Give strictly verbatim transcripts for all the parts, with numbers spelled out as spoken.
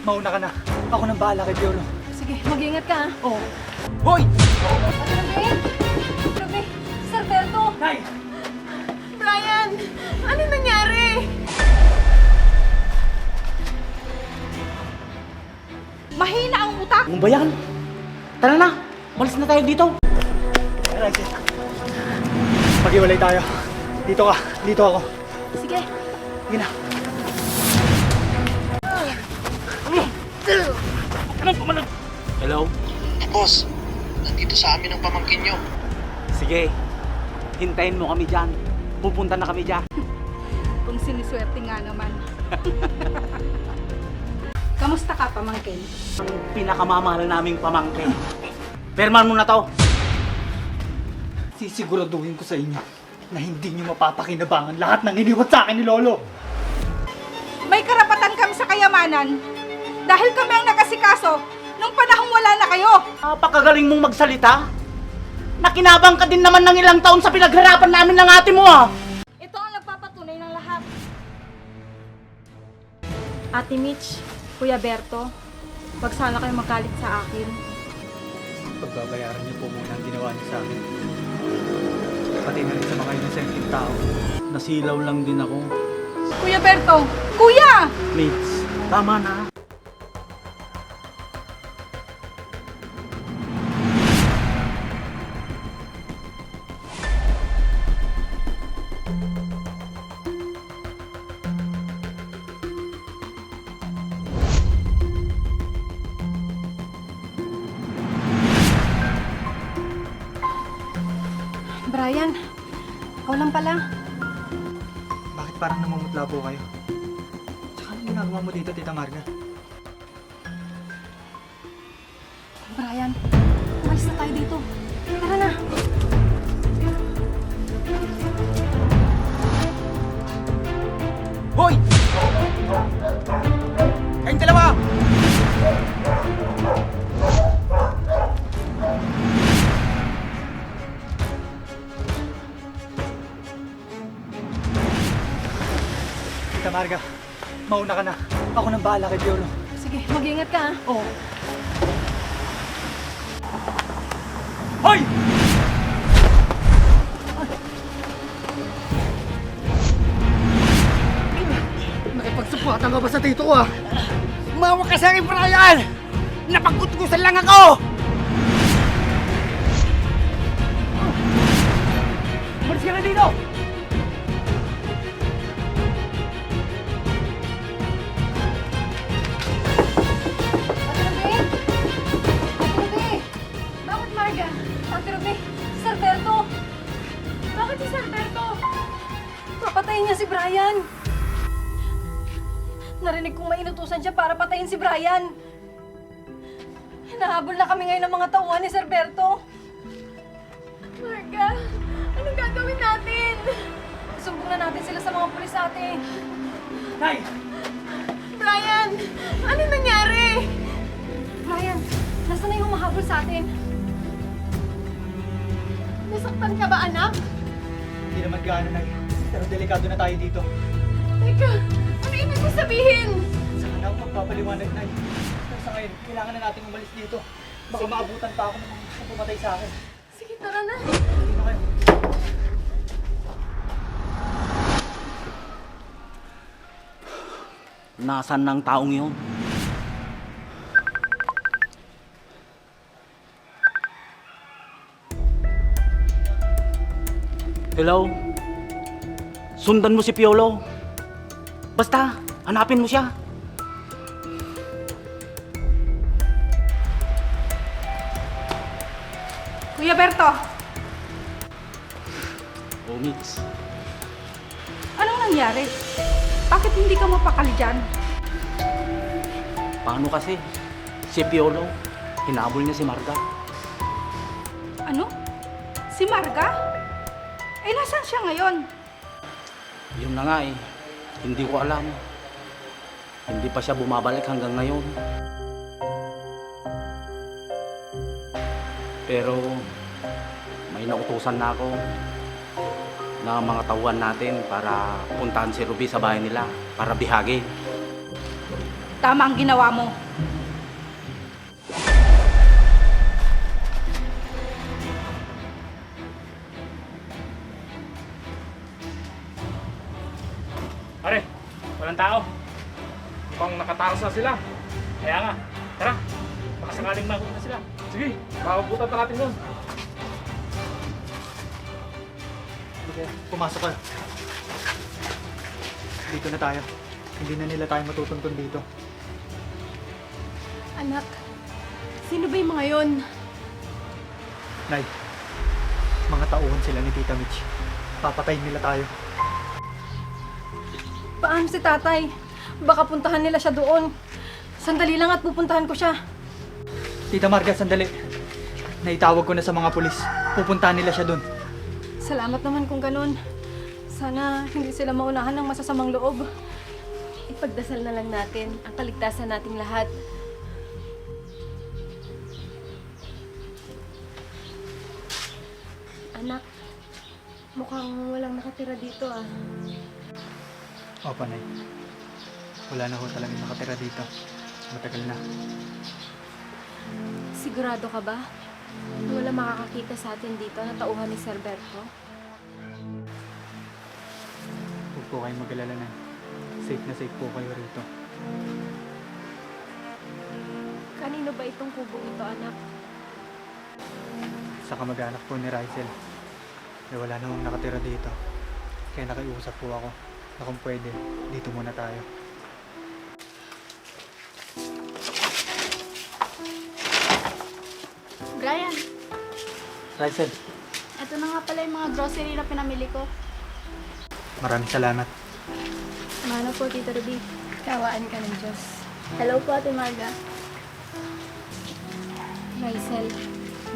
Mauna ka na. Ako nang bahala kay Piolo. Sige, mag-ingat ka, ha? Oo. Hoy! Ate Ruby! Ruby! Sir Berto! Nay! Brian! Ano nangyari? Mahina ang utak! Ano ba yan? Tara na! Umalis na tayo dito! Tara, Jen. Pag-iwalay tayo. Dito ka. Dito ako. Sige. Sige na. Hello? Boss, nandito sa amin ang pamangkin nyo. Sige. Hintayin mo kami dyan. Pupunta na kami dyan. Kung siniswerte nga naman. Kamusta ka, pamangkin? Ang pinakamamahal naming pamangkin. Pirmahan mo na 'to. Sisiguraduhin ko sa inyo na hindi niyo mapapakinabangan lahat ng iniwan sa akin ni Lolo. May karapatan kami sa kayamanan dahil kami ang nag-asikaso nung panahong wala na kayo. Napakagaling mong magsalita. Nakinabang ka din naman ng ilang taon sa pinaghirapan namin ng ate mo, ah. Ito ang nagpapatunay ng lahat. Ate Mitch, Kuya Berto, wag sana kayo magalit sa akin. Pagbabayaran niyo po muna ang ginawa niyo sa akin. Pati na rin sa mga inosenteng tao. Nasilaw lang din ako. Kuya Berto! Kuya! Mitch, tama na. Brian, ikaw lang pala. Bakit parang namumutla po kayo? Tsaka anong ginagawa mo dito, Tita Marga? Brian, umalis na tayo dito. Tara na. Hoy! Kayong dalawa! Tita Marga, mauna ka na. Ako nang bahala kay Piolo. Sige, mag-ingat ka, ha? Oo. Hoy! Nakipagsumpatan ka ba sa tito ko, ah? Mawa ka sa akin, Brian! Napagkutkusan lang ako! Umalis ka na dito! Ate Ruby! Ate Ruby! Bakit, Marga? Ate Ruby! Sir Berto! Bakit si Sir Berto? Papatayin niya si Brian! Narinig kong may inutusan siya para patayin si Brian! Hinahabol na kami ngayon ng mga tauhan ni Sir Berto. Marga, anong gagawin natin? Isumbong na natin sila sa mga pulis, ate. Nay! Brian, ano nangyari? Brian, nasaan na yung humahabol sa atin? Nasaktan ka ba, anak? Hindi naman gaano, Nay. Pero delikado na tayo dito. Teka, ano ibig mo sabihin? Saka na ako magpapaliwanag, Nay. Pero sa ngayon, kailangan na natin umalis dito. Baka maabutan pa ako ng mga gustong pumatay sa akin. Sige, tara na. Hindi na kayo. Nasaan na ang taong yun? Hello? Sundan mo si Piolo. Basta, hanapin mo siya. Kuya Berto! Oh, Mitch. Anong nangyari? Bakit hindi ka mapakali dyan? Paano kasi? Si Piolo, hinabol niya si Marga. Ano? Si Marga? Eh, nasaan siya ngayon? Yun na nga eh. Hindi ko alam. Hindi pa siya bumabalik hanggang ngayon. Pero may nautusan na ako na mga tauhan natin para puntahan si Ruby sa bahay nila para bihagin. Tama ang ginawa mo. Pare, walang tao. Mukhang nakatakas na sila. Kaya nga. Tara, baka sakaling maabot na sila. Sige, maabutan pa natin yun. Okay, pumasok kayo. Dito na tayo. Hindi na nila tayo matutuntun dito. Anak, sino ba yung mga yon? Nay, mga tauhan sila ni Tita Mitch. Papatayin nila tayo. Paano si Tatay? Baka puntahan nila siya doon. Sandali lang at pupuntahan ko siya. Tita Marga, sandali. Naitawag ko na sa mga pulis. Pupuntahan nila siya doon. Salamat naman kung ganun. Sana hindi sila maunahan ng masasamang loob. Ipagdasal na lang natin ang kaligtasan nating lahat. Anak, mukhang walang nakatira dito, ah. Opo, Nay. Wala na ho talaga nakatira dito. Matagal na. Sigurado ka ba na wala makakakita sa atin dito na tauhan ni Sir Berto? Huwag po kayong mag-alala, Nay. Safe na safe po kayo rito. Kanino ba itong kubong ito, anak? Sa kamag-anak po ni Rysel. Eh, wala namang nakatira dito. Kaya nakiusap po ako na kung pwede, dito muna tayo. Brian, Rysel. Ito na nga pala yung mga grocery na pinamili ko. Maraming salamat. Mahal po, Tita Ruby. Kawaan ka ng Diyos. Hello po, Ate Marga. Rysel,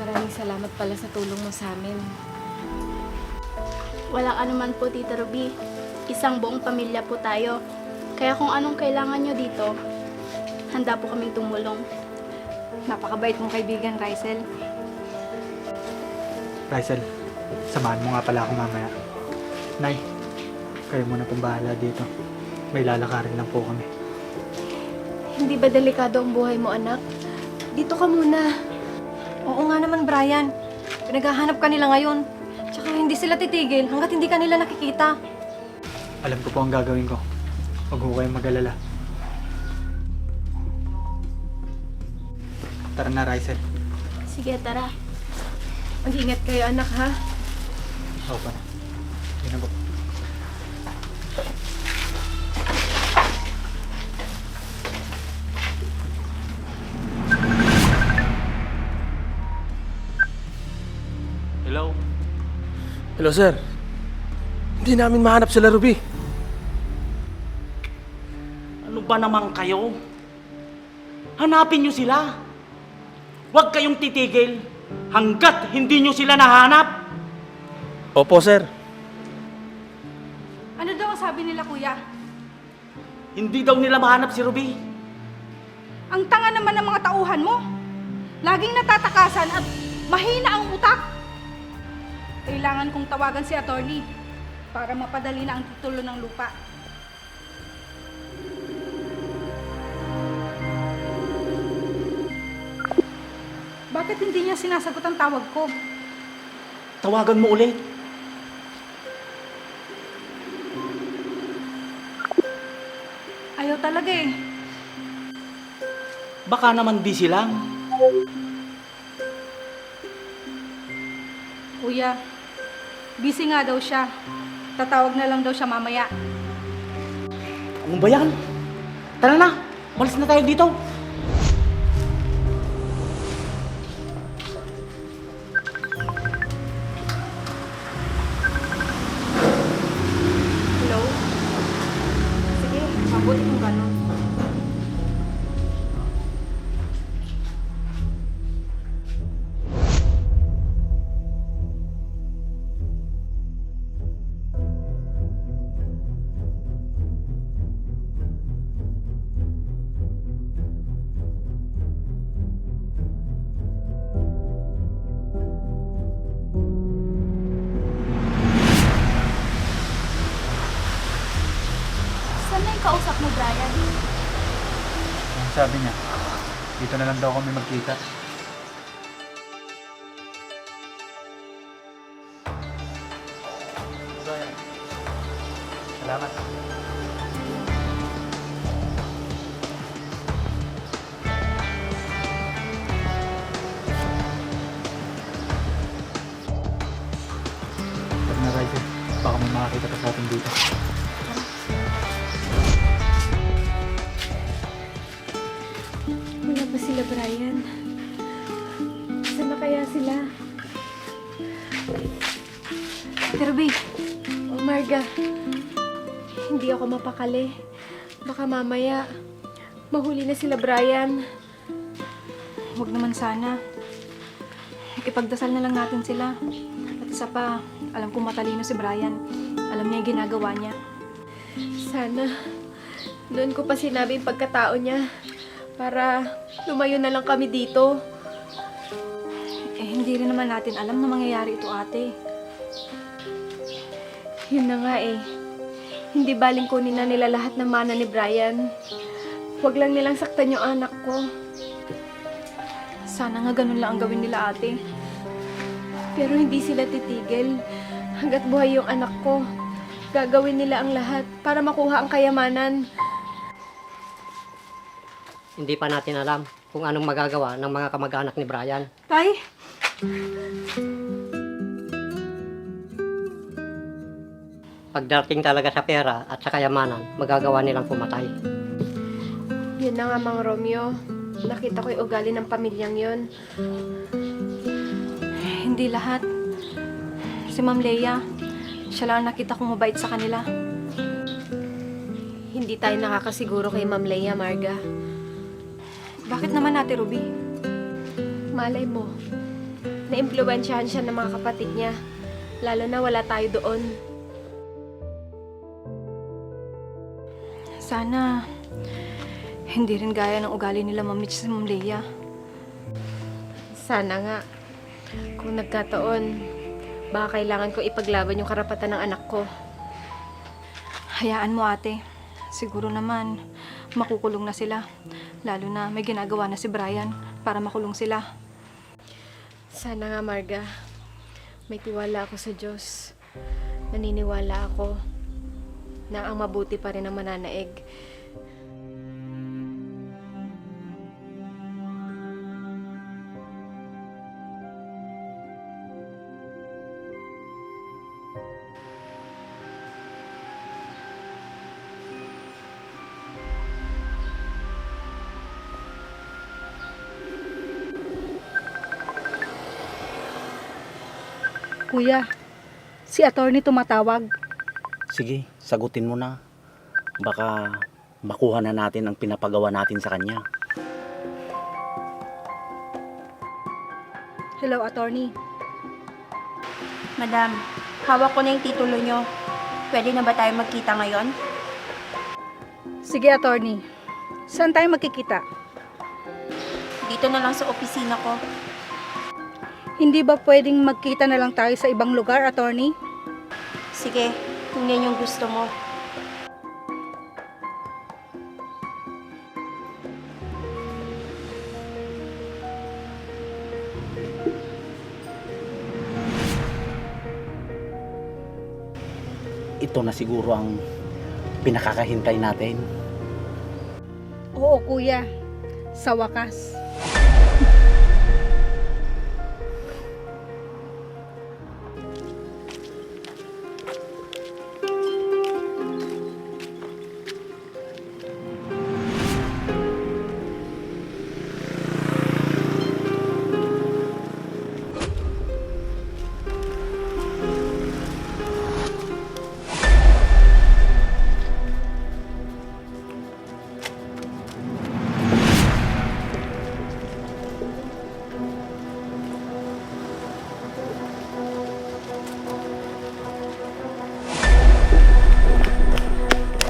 maraming salamat pala sa tulong mo sa amin. Walang anuman po, Tita Ruby. Isang buong pamilya po tayo. Kaya kung anong kailangan nyo dito, handa po kaming tumulong. Napakabait mong kaibigan, Rysel. Rysel, samahan mo nga pala ako mamaya. Nay, kayo muna pong bahala dito. May lalakarin lang po kami. Hindi ba delikado ang buhay mo, anak? Dito ka muna. Oo nga naman, Brian. Pinaghahanap ka nila ngayon. Tsaka hindi sila titigil hanggat hindi ka nila nakikita. Alam ko po ang gagawin ko. Huwag ho kayong mag-alala. Tara na, Rysel. Sige, tara. Mag-ingat kayo, anak, ha? Opo, Nay. Yun na po. Hello? Hello, sir. Hindi namin mahanap sila Ruby. Ano ba naman kayo? Hanapin niyo sila. Huwag kayong titigil hanggat hindi niyo sila nahanap. Opo, sir. Ano daw ang sabi nila, kuya? Hindi daw nila mahanap si Ruby. Ang tanga naman ng mga tauhan mo. Laging natatakasan at mahina ang utak. Kailangan kong tawagan si attorney para mapadali na ang titulo ng lupa. Bakit hindi niya sinasagot ang tawag ko? Tawagan mo ulit. Ayaw talaga eh. Baka naman busy lang. Kuya, busy nga daw siya. Tatawag na lang daw siya mamaya. Ano ba yan? Tara na! Umalis na tayo dito! Hello? Sige, mabuti kung gano'n. Sabi niya, dito na lang daw kami magkita. Salamat. Tara na, Raisa. Baka may makakita pa sa atin dito. Wala pa sila, Brian. Saan na kaya sila? Ate Ruby. O, Marga. Hindi ako mapakali. Baka mamaya, mahuli na sila Brian. Huwag naman sana. Ipagdasal na lang natin sila. At isa pa, alam kong matalino si Brian. Alam niya yung ginagawa niya. Sana. Noon ko pa sinabi yung pagkatao niya para lumayo na lang kami dito. Eh, hindi rin naman natin alam na mangyayari ito, ate. Yun na nga eh. Hindi baling kunin na nila lahat ng mana ni Brian. Huwag lang nilang saktan yung anak ko. Sana nga ganun lang ang gawin nila, ate. Pero hindi sila titigil. Hanggat buhay yung anak ko, gagawin nila ang lahat para makuha ang kayamanan. Hindi pa natin alam kung anong magagawa ng mga kamag-anak ni Brian. Tay? Pagdating talaga sa pera at sa kayamanan, magagawa nilang pumatay. Yun na nga, Mang Romeo. Nakita ko yung ugali ng pamilyang yun. Hindi lahat. Si Ma'am Leia, siya lang ang nakita kong mabait sa kanila. Hindi tayo nakakasiguro kay Ma'am Leia, Marga. Bakit naman, Ate Ruby? Malay mo, naimpluwensyahan siya ng mga kapatid niya, lalo na wala tayo doon. Sana, hindi rin gaya ng ugali nila Ma'am Mitch si Ma'am Leia. Sana nga. Kung nagkataon, baka kailangan ko ipaglaban yung karapatan ng anak ko. Hayaan mo, ate. Siguro naman, makukulong na sila. Lalo na may ginagawa na si Brian para makulong sila. Sana nga, Marga. May tiwala ako sa Diyos. Naniniwala ako na ang mabuti pa rin ang mananaig. Kuya, si attorney tumatawag. Sige, sagutin mo na. Baka makuha na natin ang pinapagawa natin sa kanya. Hello, attorney. Madam, hawak ko na yung titulo nyo. Pwede na ba tayo magkita ngayon? Sige, attorney. Saan tayo magkikita? Dito na lang sa opisina ko. Hindi ba pwedeng magkita na lang tayo sa ibang lugar, attorney? Sige, kung yan yung gusto mo. Ito na siguro ang pinakakahintay natin. Oo, kuya. Sa wakas.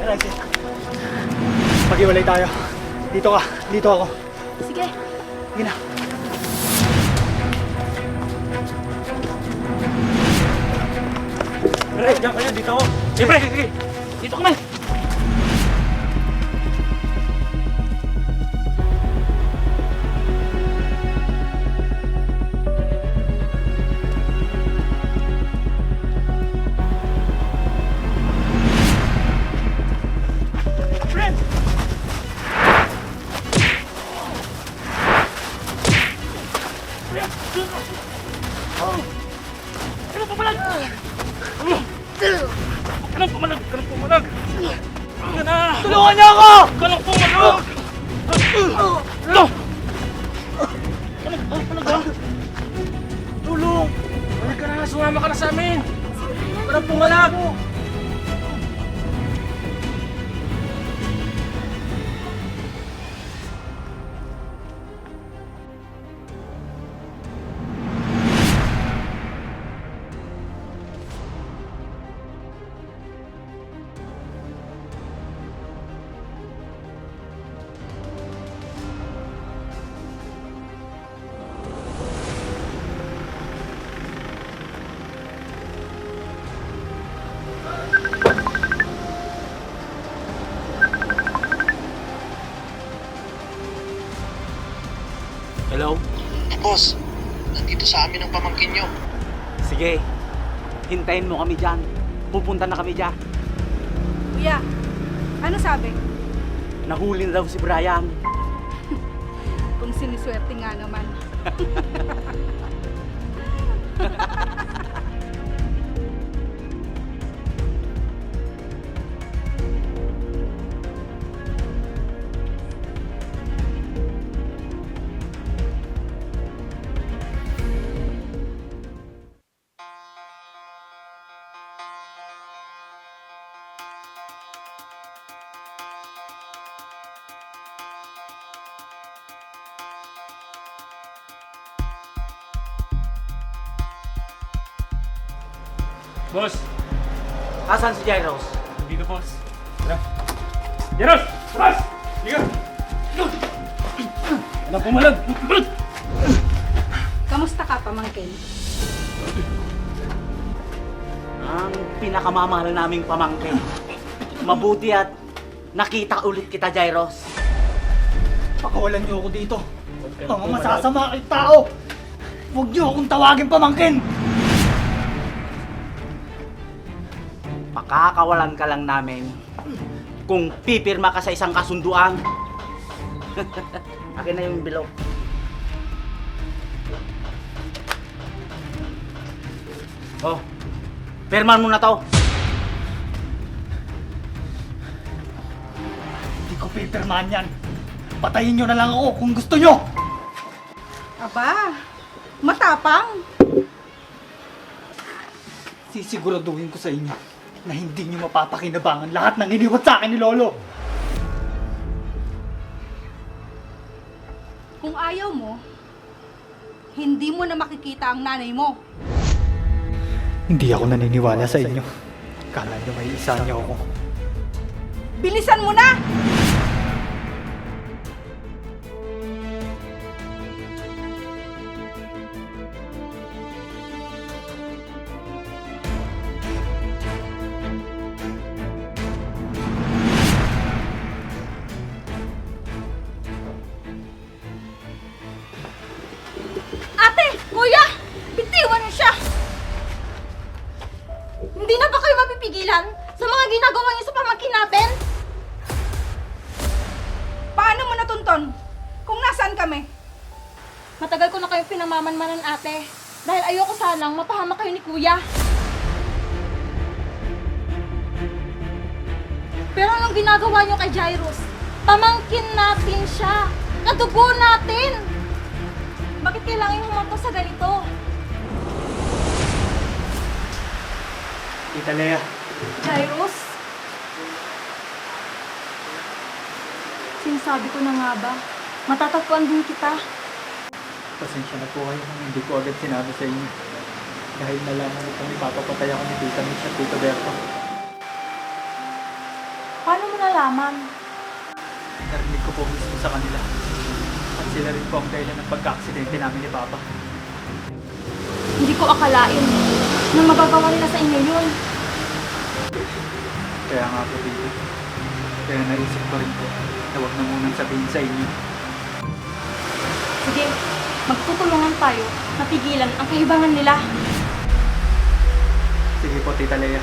Alexis, maghiwalay tayo. Dito ka, dito ako. Sige. Sige na. Pre, diyan kayo, dito ako. Eh, pre, eh, eh. Dito ka na. Lo! Ano, ano, ano ba? Tulong! Balik ka na, sumama ka na sa amin! Huwag ka na pumalag! Hello? Boss, nandito sa amin ang pamangkin nyo. Sige, hintayin mo kami dyan. Pupunta na kami dyan. Kuya, ano sabi? Nahuli na daw si Brian. Kung siniswerte nga naman. Boss! Asan si Jairus? Dito, boss. Tara. Jairus! Boss! Halika! Ano, pumalag? Kamusta ka, pamangkin? Ang pinakamamahal naming pamangkin. Mabuti at nakita ulit kita, Jairus. Pakawalan niyo ako dito. Mga masasama kayong tao. Huwag niyo akong tawagin pamangkin. Pakakawalan ka lang namin kung pipirma ka sa isang kasunduan. Akin na yung envelope. Oh, pirmahan mo na to. Hindi ko pipirmahan yan. Patayin niyo na lang ako kung gusto niyo. Aba, matapang. Sisiguraduhin ko sa inyo na hindi niyo mapapakinabangan lahat ng iniwan sa akin ni Lolo. Kung ayaw mo, hindi mo na makikita ang nanay mo. Hindi ako naniniwala sa inyo. Kala niyo maiisa niyo ako. Bilisan mo na! Ate! Kuya! Bitiwan niyo siya! Hindi na ba kayo mapipigilan sa mga ginagawa niyo sa pamangkin natin? Paano mo natunton kung nasaan kami? Matagal ko na kayong pinamamanmanan, ate. Dahil ayoko sanang mapahamak kayo ni Kuya. Pero anong ginagawa niyo kay Jairus? Pamangkin natin siya. Kadugo natin. Bakit kailangan niyo humantong sa ganito? Tita Lea. Jairus? Sinasabi ko na nga ba, matatagpuan din kita. Pasensya na po kayo kung hindi ko agad sinabi sa inyo. Dahil nalaman ko pong ipapapatay ako ni Tita Mitch at Tito Berto. Paano mo nalaman? Narinig ko po mismo sa kanila. At sila rin po ang dahilan ng pagkaaksidente namin ni Papa. Hindi ko akalain na magagawa nila sa inyo yun. Kaya nga po, Tita. Kaya naisip ko rin po na huwag na munang sabihin sa inyo. Sige, magtutulungan tayo na pigilan ang kahibangan nila. Sige po, Tita Lea.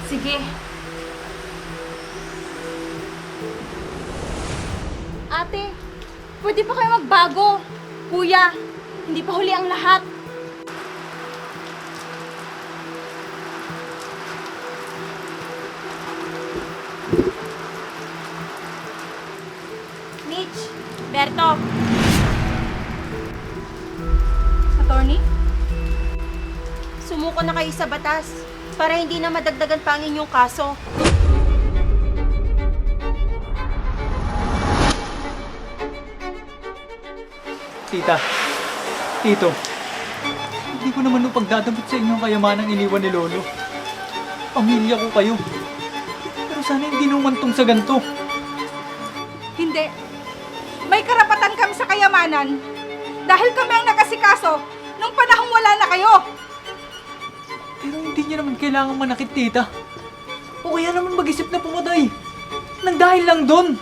Sige. Ate, pwede pa kayo magbago. Kuya, hindi pa huli ang lahat. Mitch, be, Berto! Attorney? Sumuko na kayo sa batas para hindi na madagdagan pa ang inyong kaso. Tita, Tito, hindi ko naman ho pagdadamot sa inyong kayamanang iniwan ni Lolo. Pamilya ko kayo. Pero sana hindi naman tungsa ganito. Hindi. May karapatan kami sa kayamanan dahil kami ang nag-asikaso nung panahong wala na kayo. Pero hindi niyo naman kailangan manakit, Tita. O kaya naman mag-isip na pumatay. Nang dahil lang doon.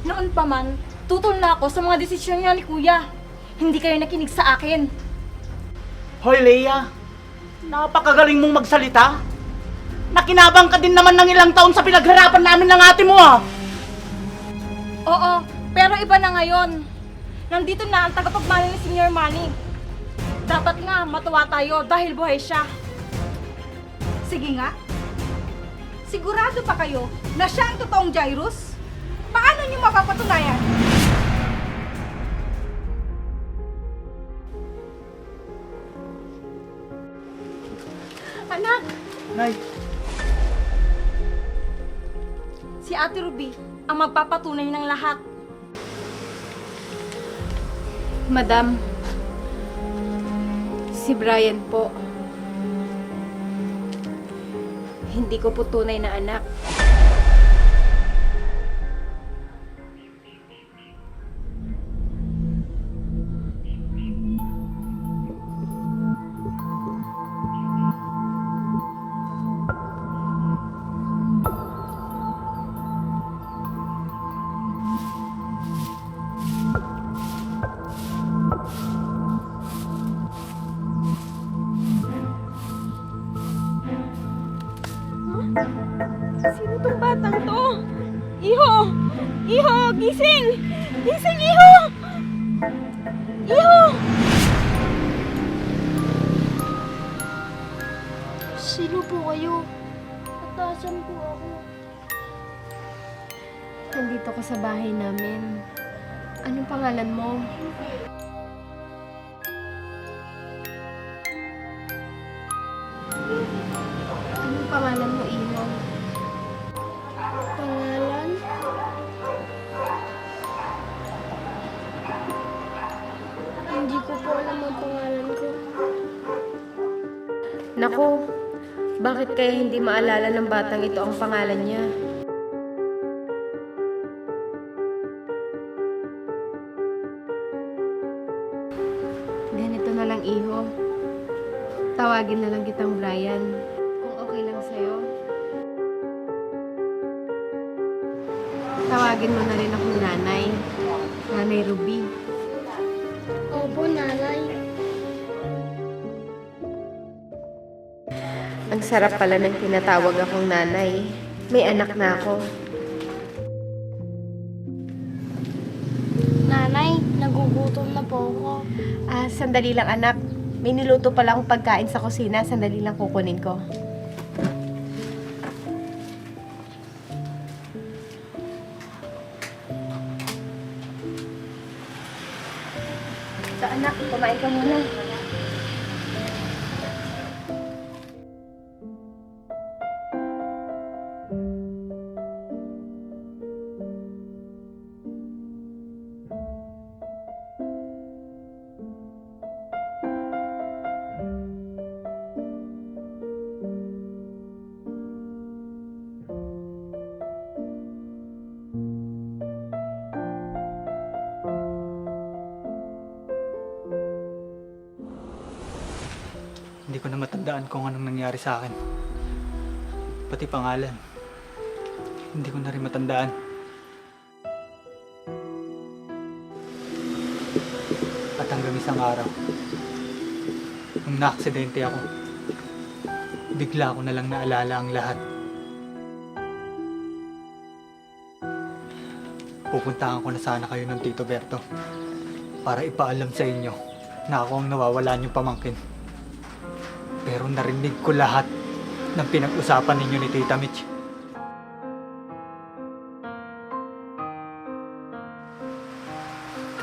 Noon pa man, tutol na ako sa mga desisyon niya ni Kuya. Hindi kayo nakinig sa akin. Hoy, Leia! Napakagaling mong magsalita! Nakinabang ka din naman ng ilang taon sa pinaghirapan namin ng ate mo, ah! Oo, pero iba na ngayon. Nandito na ang tagapagmana ni Senior Manny. Dapat nga matuwa tayo dahil buhay siya. Sige nga. Sigurado pa kayo na siya ang totoong Jairus? Paano niyo mapapatunayan? Anak! Nay! Si Ate Ruby ang magpapatunay ng lahat. Madam, si Brian po. Hindi ko po tunay na anak. Sino tong batang to? Iho! Iho! Gising! Gising, iho! Iho! Sino po kayo? At asan po ako? Nandito ka sa bahay namin. Anong pangalan mo? Anong pangalan mo, iho? Pangalan? Hindi ko po alam ang pangalan ko. Naku, bakit kaya hindi maalala ng batang ito ang pangalan niya? Ganito na lang, iho. Tawagin na lang kitang Brian, kung okay lang sa'yo. Tawagin mo na rin akong nanay. Nanay Ruby. Opo, nanay. Ang sarap pala ng tinatawag akong nanay. May anak na ako. Nanay, nagugutom na po ako. Ah, sandali lang, anak. May niluto pala akong pagkain sa kusina. Sandali lang, kukunin ko. Ito, anak, kumain ka muna. Hindi ko na matandaan kung anong nangyari sa akin. Pati pangalan, hindi ko na rin matandaan. At hanggang isang araw, nung naaksidente ako, bigla ko na lang naalala ang lahat. Pupuntahan ko na sana kayo ng Tito Berto para ipaalam sa inyo na ako ang nawawala niyong pamangkin. Pero narinig ko lahat ng pinag-usapan ninyo ni Tita Mitch.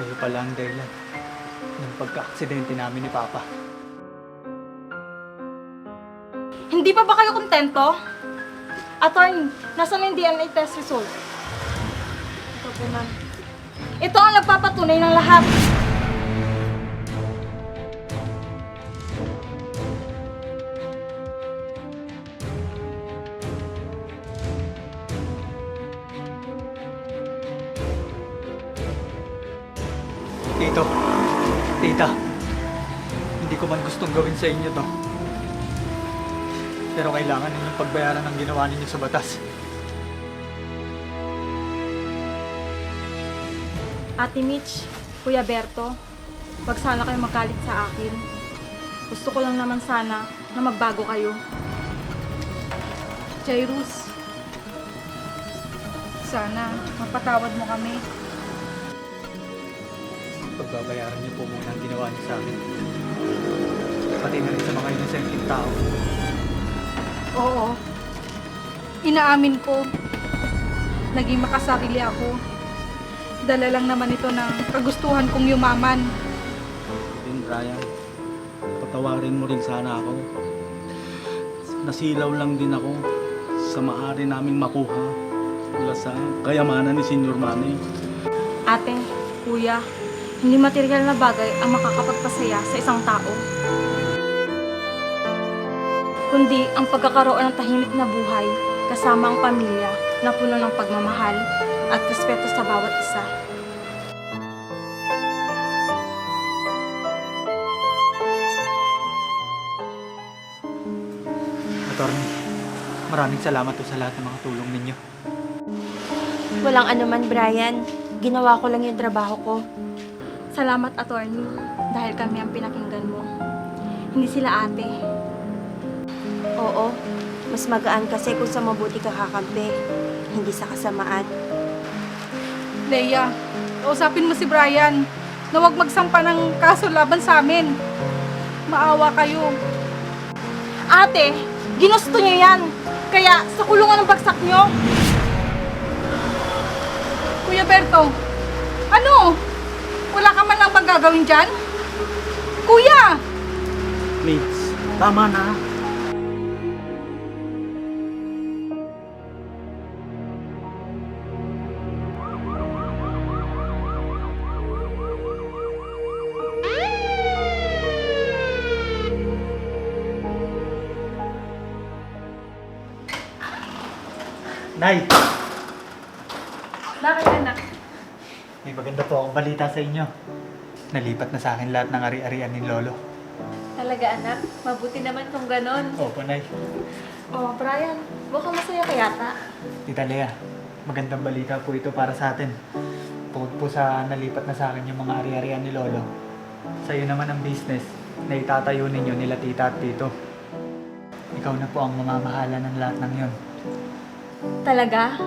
Kayo pala ang dahilan ng pagkaaksidente namin ni Papa. Hindi pa ba kayo kontento? Attorney, nasaan na yung D N A test result? Ito po, ma'am. Ito ang nagpapatunay ng lahat. Tito, tita, hindi ko man gustong gawin sa inyo to. Pero kailangan ninyong pagbayaran ang ginawa ninyo sa batas. Ate Mitch, Kuya Berto, wag sana kayo magalit sa akin. Gusto ko lang naman sana na magbago kayo. Jairus, sana mapatawad mo kami. Pagbabayaran niyo po muna ang ginawa niyo sa akin. Pati na rin sa mga inosenteng tao. Oo. Inaamin ko. Naging makasarili ako. Dala lang naman ito ng kagustuhan kong yumaman. Din, Brian. Patawarin mo rin sana ako. Nasilaw lang din ako sa maaari naming makuha mula sa kayamanan ni Senyor Manny. Ate, kuya, hindi material na bagay ang makakapagpasaya sa isang tao, kundi ang pagkakaroon ng tahimik na buhay kasama ang pamilya na puno ng pagmamahal at respeto sa bawat isa. Attorney, maraming salamat po sa lahat ng mga tulong ninyo. Walang anuman, Brian. Ginawa ko lang yung trabaho ko. Salamat, attorney, dahil kami ang pinakinggan mo. Hindi sila ate. Oo, mas magaan kasi kung sa mabuti ka kakampi, hindi sa kasamaan. Leia, kausapin mo si Brian na huwag magsampa ng kaso laban sa amin. Maawa kayo. Ate, ginusto niyo yan. Kaya sa kulungan ang bagsak niyo. Kuya Berto, ano? Wala ka man lang pagagawin dyan? Kuya! Mids, tama na. Nay! Bakit, anak? May maganda po akong balita sa inyo. Nalipat na sa akin lahat ng ari-arian ni Lolo. Talaga, anak? Mabuti naman kung ganon. Opo, Nay. Oh, Brian, mukhang masaya ka yata. Tita Lea, magandang balita po ito para sa atin. Bukod po sa nalipat na sa akin yung mga ari-arian ni Lolo, sa'yo naman ang business na itatayo ninyo nila Tita at Tito. Ikaw na po ang mamamahala ng lahat ng yun. Talaga?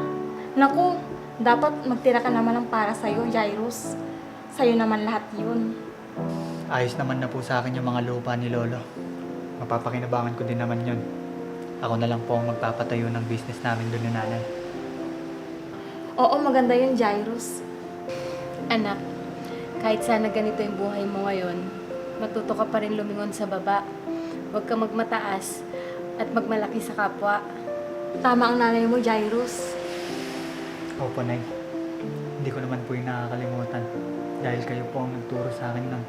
Naku, dapat magtira ka naman ng para sa'yo, Jairus. Sa'yo naman lahat yun. Ayos naman na po sa akin yung mga lupa ni Lolo. Mapapakinabangan ko din naman yun. Ako na lang po ang magpapatayo ng business namin doon ni Nanay. Oo, maganda yun, Jairus. Anak, kahit sana ganito yung buhay mo ngayon, matuto ka pa rin lumingon sa baba. Huwag ka magmataas at magmalaki sa kapwa. Tama ang nanay mo, Jairus. Opo, Nay. Hindi ko naman po yung nakakalimutan dahil kayo po ang nagturo sa akin nun.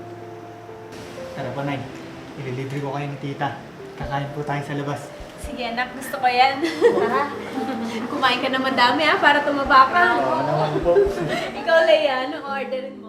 Tara po, Nay. Ililibre ko kayo ni Tita. Kakain po tayo sa labas. Sige, anak. Gusto ko yan. Tara. Kumain ka na madami, ah, para tumaba ka. Oo naman po. Ikaw, Leia, anong orderin mo?